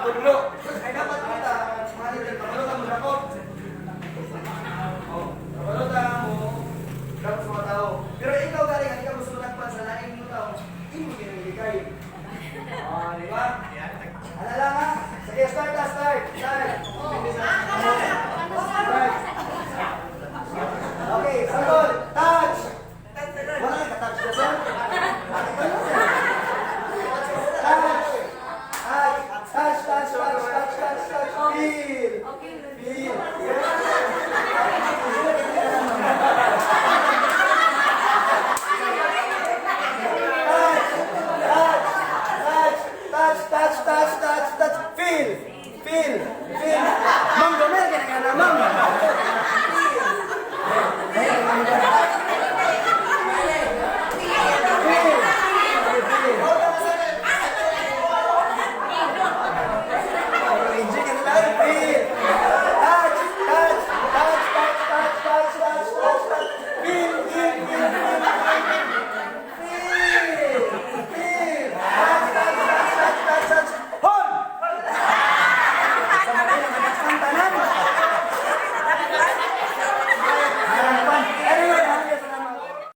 Tudlo. Ay dapat kita, manager, kabalo ka mo dakop. Oh, kabalo ta mo dakop sa mga tao. Pero ikaw galing, hindi ka mo sumunakpan sa laing mo tao, imo ginaligay. Oh, di ba? Ano lang ha? Sige, start na, start. Start. Start. Okay, sabol. Touch. Wala ka touch na, sir? Touch. Touch. Touch, touch, touch, touch, touch, touch. Feel. Feel. Touch. Touch. Touch. Touch, touch, touch, touch, touch. Feel. Feel. Feel. Ma'am, gomel ka na nga na, ma'am. Feel.